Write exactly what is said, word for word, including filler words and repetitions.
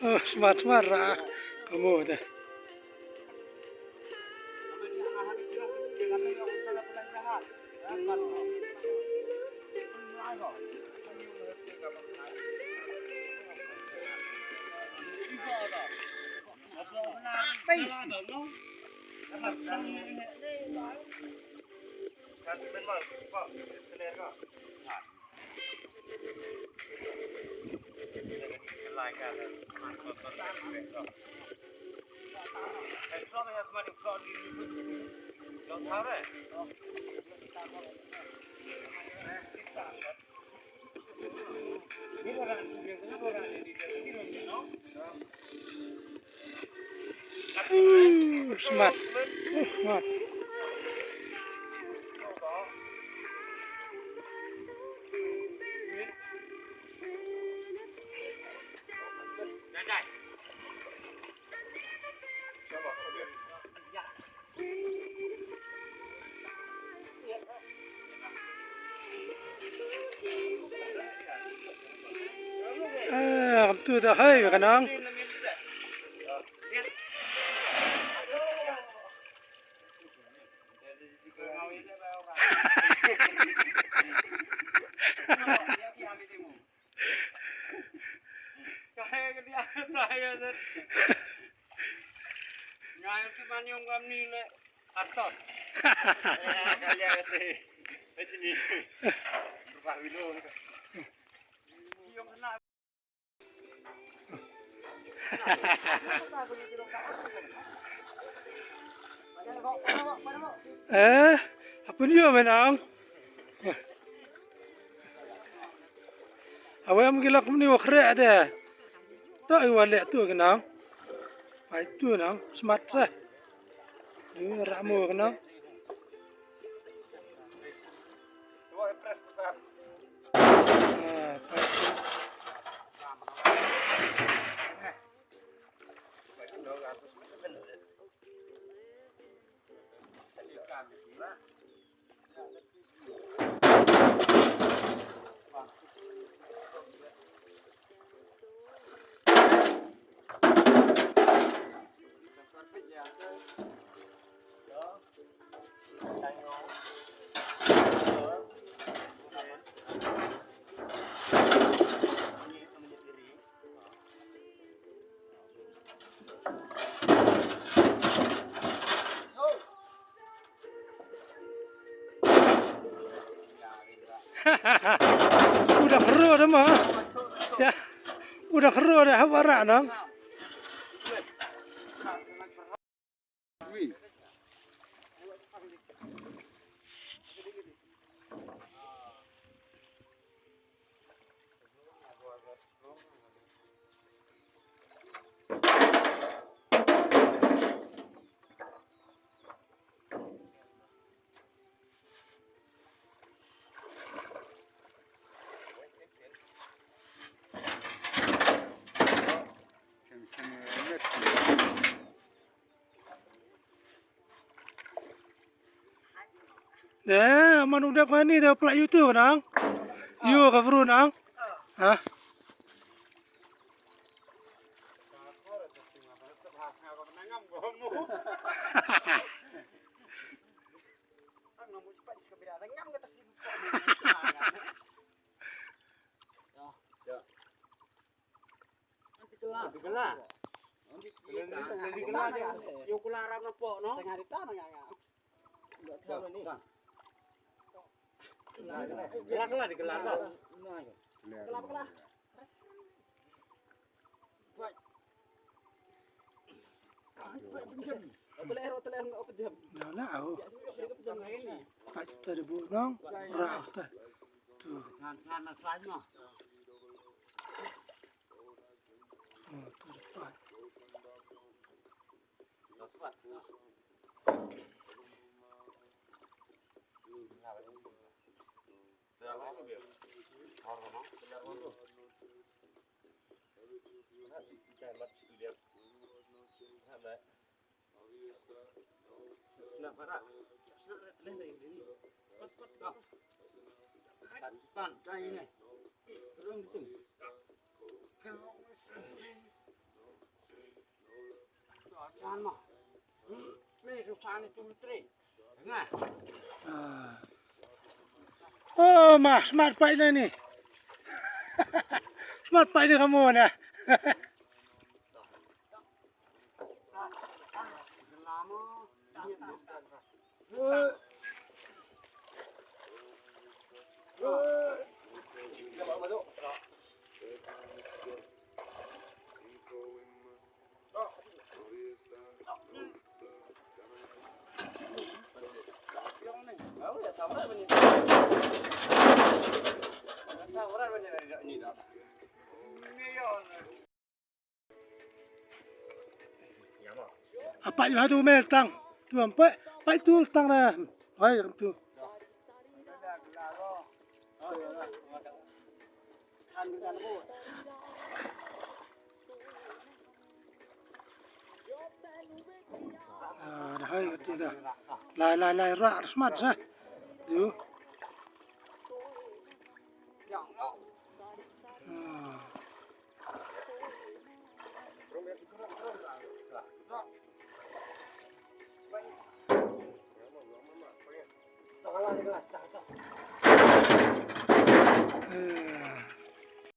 Oh, smart, smart, ra. Kamu dah. Uh, smart. Uh, smart. Eh, kam tu dah hai ka nang. Eh, apa dia menang? Awem gila kumni wa khreh de. Ta iwa leh tu kenang. Pai tu nang, smart seh. Ni ramu kenang. Ah, pai tu. Udah keruh dah mah. Ya. Udah keruh dah, haba rak nang. Deh, man u dep kani deh pla YouTube nang. Yo ka bru nang. Ha? Dikela. Dikela. Dikela. Yo kula arap na pok no. Tengah dikela na nganga. Kela, kela, dikela, kela. Kela, kela. Dah lah, oh. Tak, tak ada bunong. Rah, tak. Tu. Ngan, ngan, ngan, ngan. Oh, tu depan. Ah. Oh, ma, smat pait na ni. Smat pait ni kamu na. A pait ha tu me tang. Tu am pait, pait tu tang na. Hai, tu. Ah, da hai ka ti da. Lai, lai, lai, ra, smat sa. Tu. Ah. Eh,